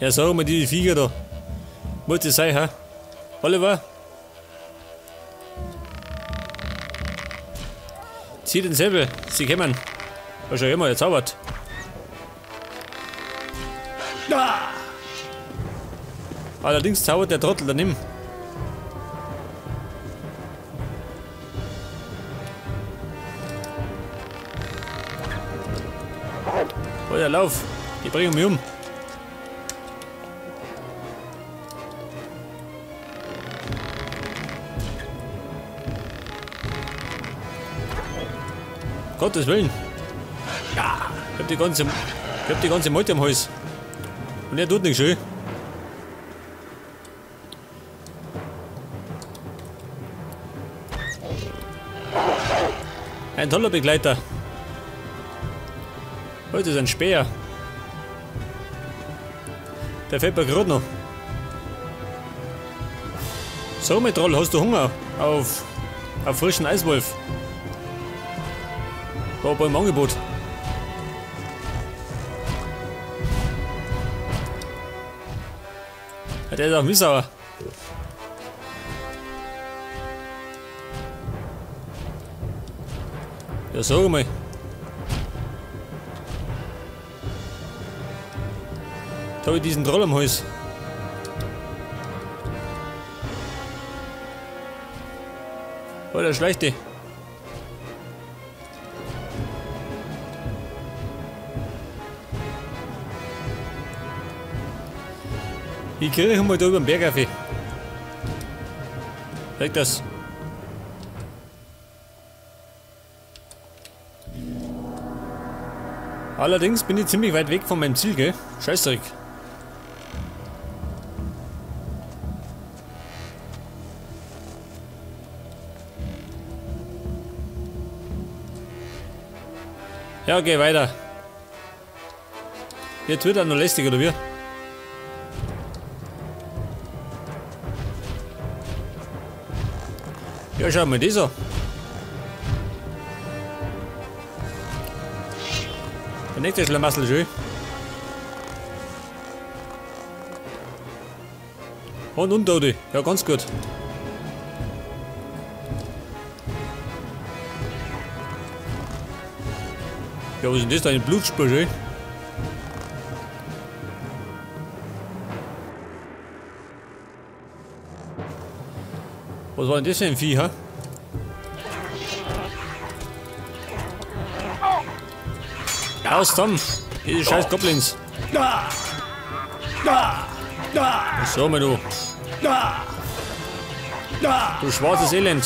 Ja, sag mal, die Viecher da. Muss das sein, hä? Oliver? Zieh den Säbel, sie kommen. Wahrscheinlich immer, er zaubert. Allerdings zaubert der Trottel daneben. Oh ja, lauf! Die bringen mich um. Gottes Willen! Ja, ich hab die ganze Meute am Hals. Und er tut nichts schön. Ein toller Begleiter. Heute ist ein Speer. Der fällt mir gerade noch. So, mein Troll, hast du Hunger auf frischen Eiswolf? War beim Angebot. Ja, der ist auf mich sauer. Ja, sag mal. Da habe ich diesen Troll am Hals. Oh, der schleicht die. Ich kriege mal da über den Berg auf. Sag das. Allerdings bin ich ziemlich weit weg von meinem Ziel, gell? Scheißdreck. Ja, geh weiter. Jetzt wird er noch lästig, oder wie? Ja, schau mal das an. Der nächste Schlamassel schön. Und Untote. Ja, ganz gut. Ja, was ist denn das da? Eine Blutspur, schön. Was war denn das für ein Vieh, hä? Raus, Tom! Diese scheiß Goblins! So, mein du! Du schwarzes Elend!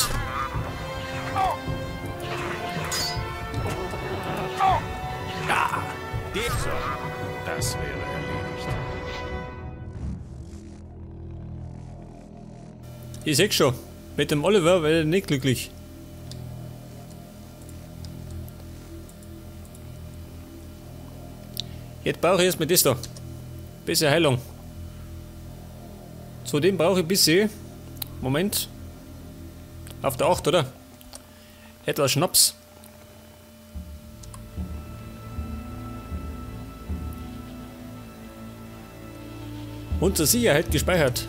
So, das wäre erledigt. Ich seh schon, mit dem Oliver werde ich nicht glücklich. Jetzt brauche ich erstmal das da. Bisschen Heilung. Zudem brauche ich ein bisschen. Moment. Auf der 8, oder? Etwas Schnaps. Und zur Sicherheit gespeichert.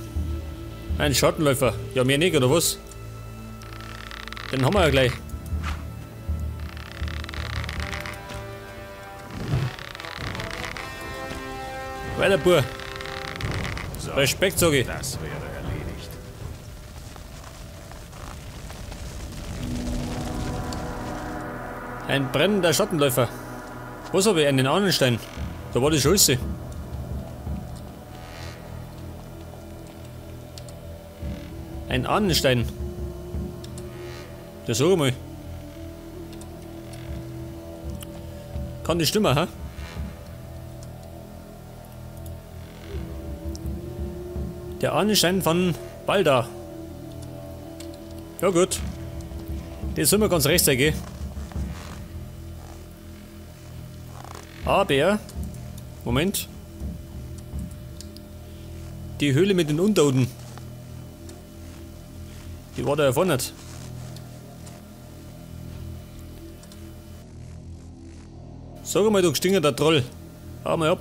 Ein Schattenläufer. Ja, mehr nicht, oder was? Den haben wir ja gleich. Weiter, Bur. So, Respekt, sag ich. Das wäre erledigt. Ein brennender Schattenläufer. Was habe ich? Einen Ahnenstein. Da war die Scheiße. Ein Ahnenstein. Das sag ich mal. Kann die stimmen, hä? Der Ahnenstein von Balda. Ja gut. Das sind wir ganz recht, gell? Aber, Moment. Die Höhle mit den Untoten. Die war da ja vorne nicht. Sag mal, du gestingerter Troll. Hau mal ab.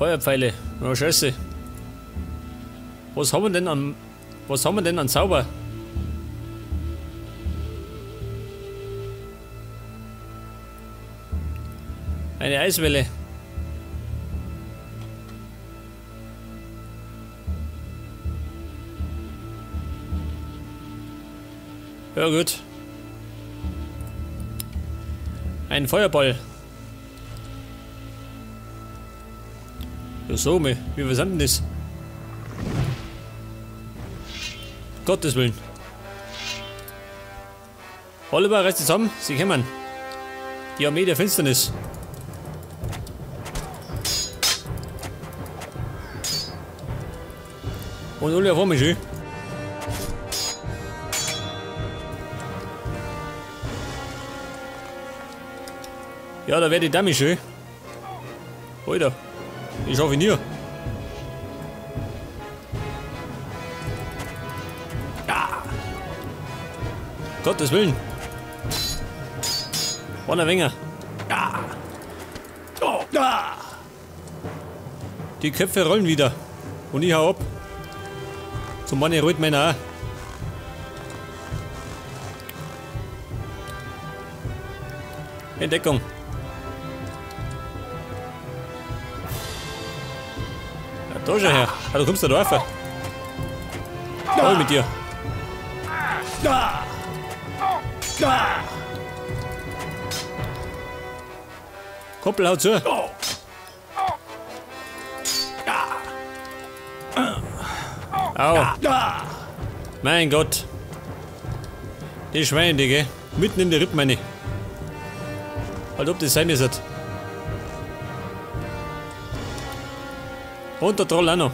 Feuerpfeile. Oh, scheiße. Was haben wir denn an. Was haben wir denn an Zauber? Eine Eiswelle. Ja gut. Ein Feuerball. Ja so, wie viel sind denn das? Gottes Willen. Oliver, reißt zusammen, sie kommen. Die Armee der Finsternis. Und alle auf einmal schön. Ja, da werde ich damit schön. Alter, ich schaffe nie. Ja. Gottes Willen. Einer Wenger. Ja. Oh. Ja. Die Köpfe rollen wieder. Und ich hau ab. Zum Manne rollt meiner auch. Entdeckung. Ja, da schon her. Ah, du kommst da drauf. Hau mit dir. Kumpel, hau zu. Au. Mein Gott. Die Schweine, die, gell? Mitten in die Rippen, meine. Als ob das sein müsste. Und der Troll auch noch.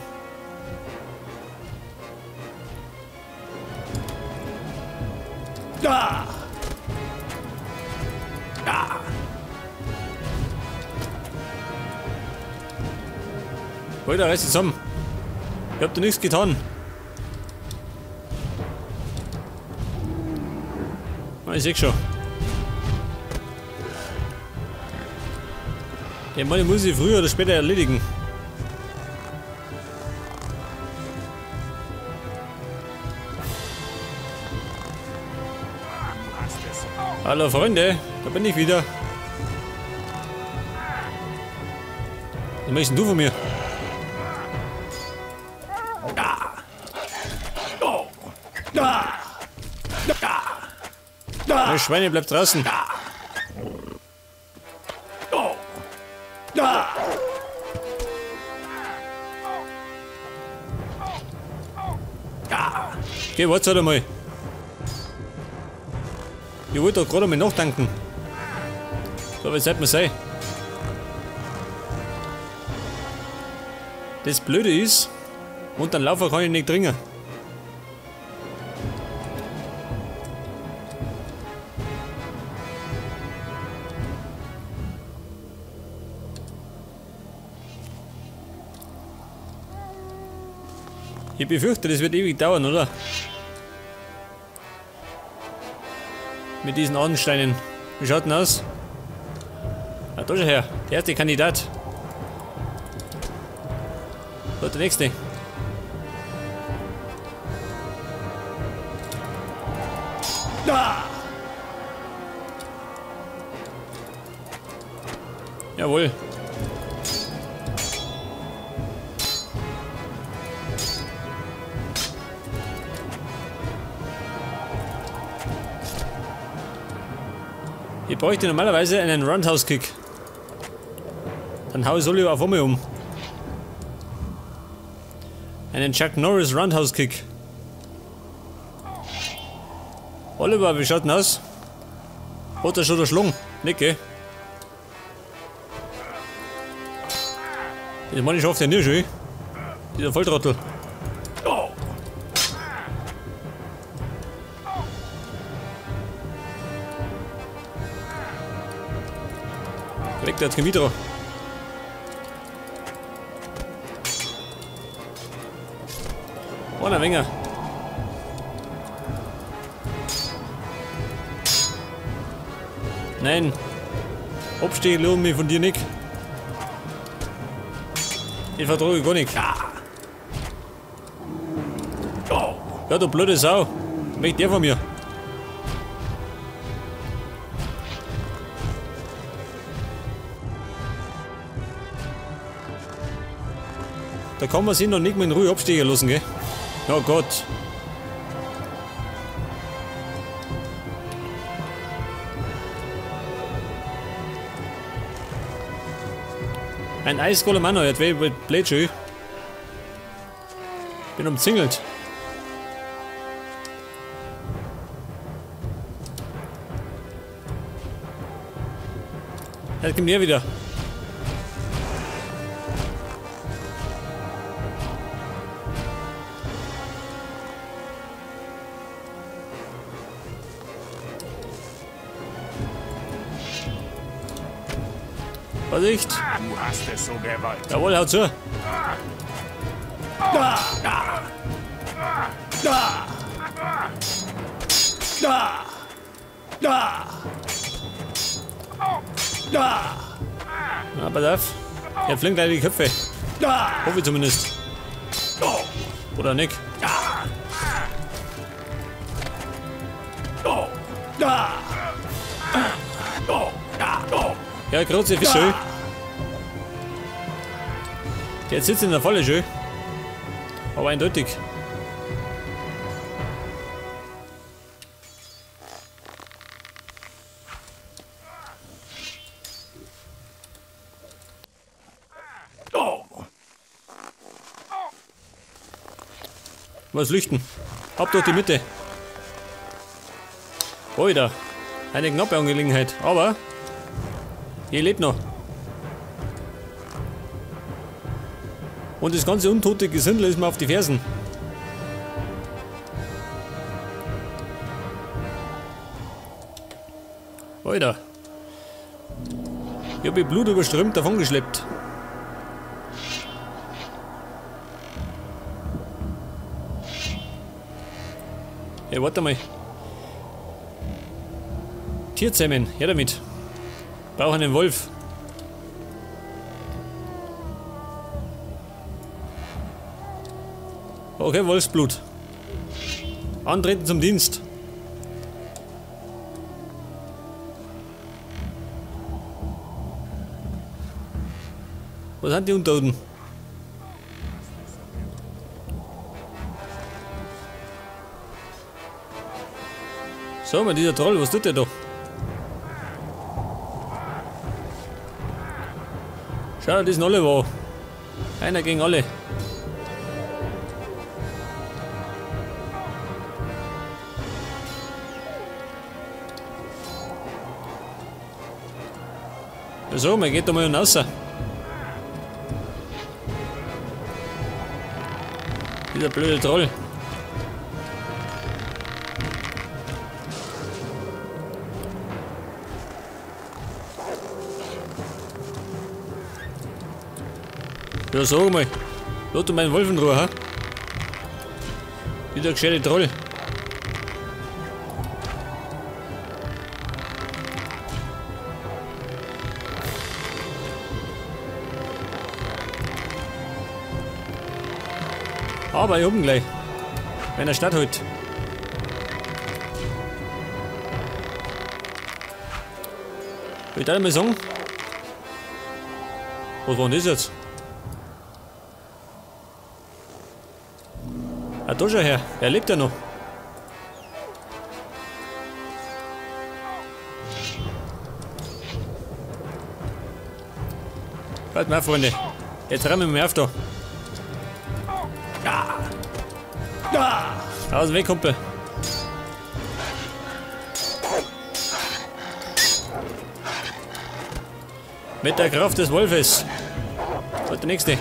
Alter, reiß dich zusammen. Ich hab dir nichts getan. Ich seh schon. Den Mann muss ich früher oder später erledigen. Hallo Freunde, da bin ich wieder. Was möchtest du von mir? Der Schweine bleibt draußen. Geh, warte halt einmal. Ich wollte doch gerade einmal nachtanken. So, wie sollte man sein? Das Blöde ist, unter den Laufer kann ich nicht dringen. Ich befürchte, das wird ewig dauern, oder? Mit diesen Ordensteinen. Wie schaut denn aus? Ah, da schon her. Der erste Kandidat. So, der nächste. Ah! Jawohl. Ich bräuchte normalerweise einen Roundhouse-Kick. Dann hau ich Oliver auf einmal um. Einen Chuck Norris Roundhouse-Kick. Oliver, wie schaut denn aus? Hat er schon der Schlung? Nicht, gell? Das meine ich schafft er nicht schon. Dieser Volltrottel. Weg, der hat kein Mitra. Oh, ein wenger. Nein. Abstehen lohnt mich von dir nicht. Ich vertrage gar nichts. Ja, du blöde Sau. Möchte der von mir. Da kann man sich noch nicht mehr in Ruhe absteigen lassen, gell? Oh Gott. Ein Eisgolem auch noch, jetzt wär ich blöd schön. Bin umzingelt. Jetzt kommt er wieder. Vorsicht! Du hast es so gewollt. Jawohl, hau zu! Na, pass auf. Der flinkt gleich die Köpfe. Hoffe ich zumindest. Oder nicht? Ja, große Fische. Der sitzt in der Falle schön. Aber eindeutig. Was lüchten? Ab durch die Mitte. Alter. Eine knappe Angelegenheit. Aber ihr lebt noch. Und das ganze untote Gesindel ist mir auf die Fersen. Alter. Ich hab ihr Blut überströmt davongeschleppt. Hey, warte mal. Tierzähmen, her damit. Brauche einen Wolf. Okay, Wolfsblut. Antreten zum Dienst. Was sind die Untoten? So, mal dieser Troll, was tut der da? Schau, die sind alle wo. Einer gegen alle. So, man geht da mal raus. Dieser blöde Troll. Ja, sag mal. Lass du meinen Wolf in Ruhe, ha? Dieser gescheite Troll. Aber ich hab ihn gleich. Wenn er Stadt holt. Ich darf mal sagen. Was war denn das jetzt? Ah, da schau her. Er lebt ja noch. Warte mal, Freunde. Jetzt rammen wir mal auf da. Aus dem Weg, Kumpel. Mit der Kraft des Wolfes. So, der nächste.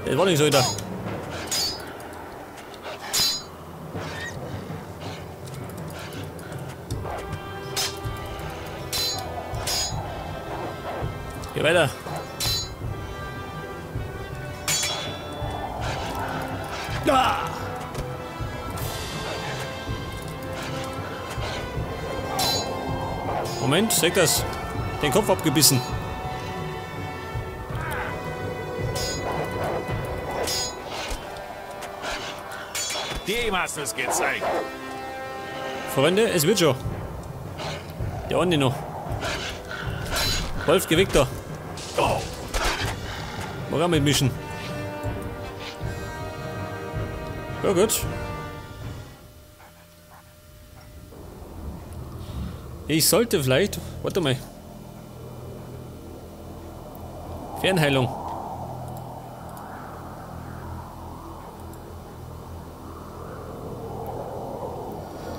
Das war nicht so wieder. Geh weiter. Moment, sag das. Den Kopf abgebissen. Dem hast du es gezeigt. Freunde, es wird schon. Der eine noch. Wolf, geh weg da. Mag auch mitmischen. Ja, gut. Ich sollte vielleicht... Warte mal. Fernheilung.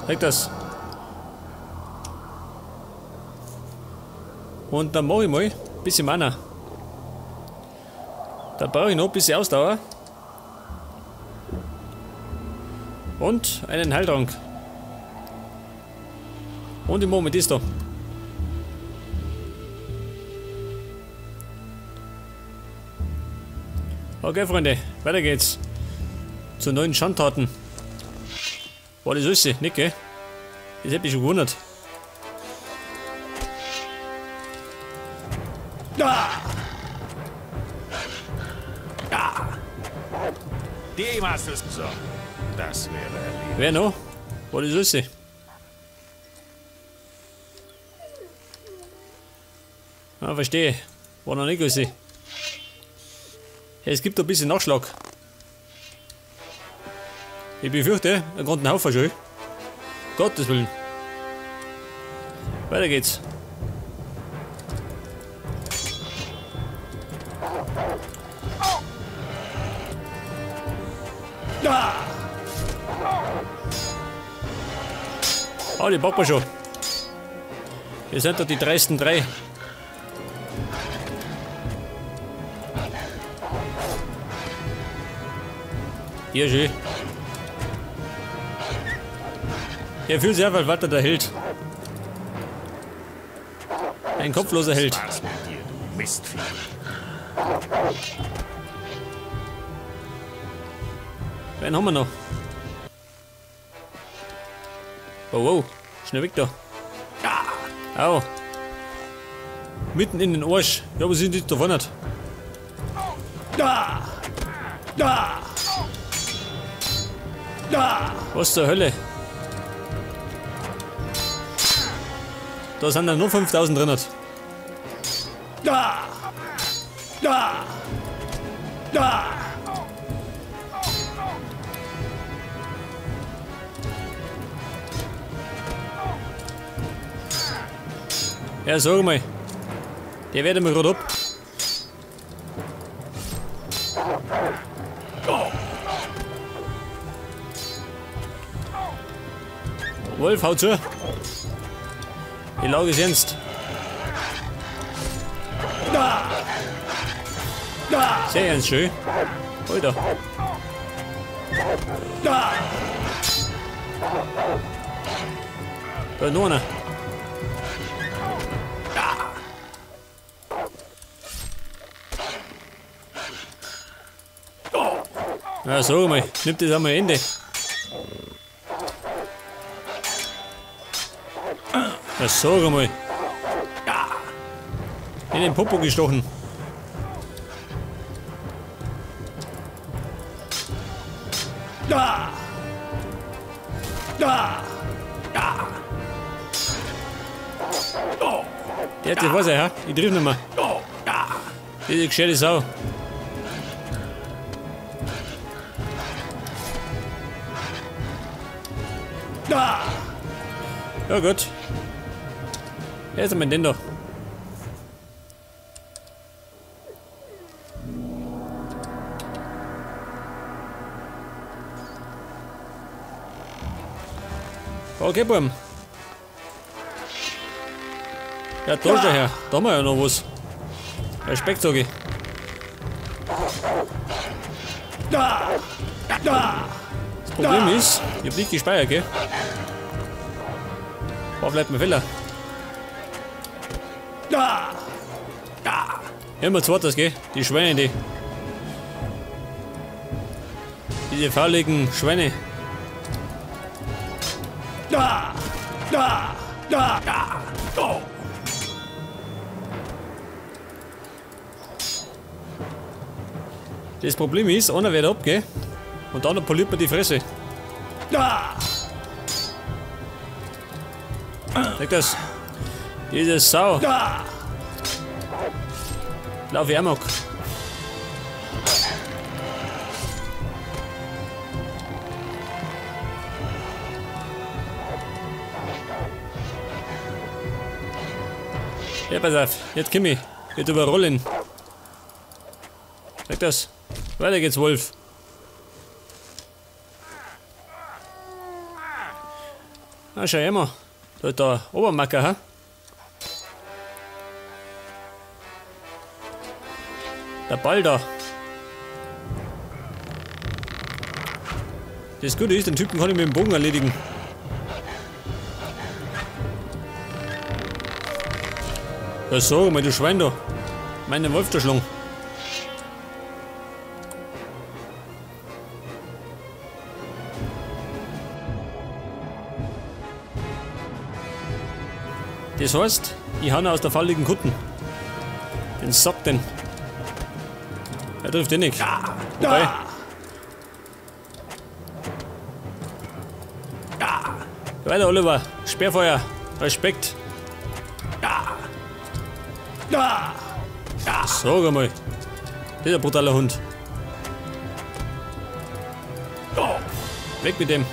Zeig das. Und dann mache ich mal ein bisschen Mana. Da brauche ich noch ein bisschen Ausdauer. Und einen Heiltrank. Und im Moment ist da. Okay, Freunde, weiter geht's. Zu neuen Schandtaten. War das alles? Nicht, gell? Das hätte mich schon gewundert. Ah! Ah! Dem hast du's so. Das wäre erledigt. Wer noch? War das alles? Ah, verstehe. War noch nicht alles. Hey, es gibt da ein bisschen Nachschlag. Ich befürchte, er kommt einen Haufen schon. Gottes Willen. Weiter geht's. Ah, die packen wir schon. Wir sind da die dreisten drei. Ja, schön. Er fühlt sich einfach weiter der Held. Ein kopfloser Held. Wen haben wir noch? Oh, wow. Schnell weg da. Au. Mitten in den Arsch. Ja, was sind die da vorne? Was zur Hölle? Da sind dann nur 5000 drin. Ja, sag mal. Der wehrt mir gerade ab. Wolf, hau zu. Die Lage ist ernst. Sehr ernst, schön. Alter. Da ist noch einer. Ja, sag mal, nimmt das einmal Ende. Ja, sag mal. In den Popo gestochen. Der hat sich was, ja? Ich triff nicht mehr. Diese gescheite Sau. Ja gut. Wer ist denn da? Okay, Burm. Ja, da schau her. Da haben wir ja noch was. Respekt, sag ich. Das Problem ist, ich hab nicht gespeichert, gell? War vielleicht mein Fehler. Immer zweites, gell? Die Schweine, die. Diese fauligen Schweine. Das Problem ist, einer wird abgehen und der andere poliert mir die Fresse. Sag das. Diese Sau. Lauf ich amok. Ja, pass auf. Jetzt komm ich. Jetzt überrollen. Sag das. Weiter geht's, Wolf. Ah, schau her mal. Da ist der Obermacker, ha? Der Ball da. Das Gute ist, den Typen kann ich mit dem Bogen erledigen. Ja, sag mal, du Schwein da. Meinen Wolf da schlagen. Das heißt, ich hau ihn aus der falligen Kutten. Den Sack den. Er trifft den nicht. Wobei. Weiter, Oliver. Sperrfeuer. Respekt. Sag einmal. Das ist ein brutaler Hund. Weg mit dem.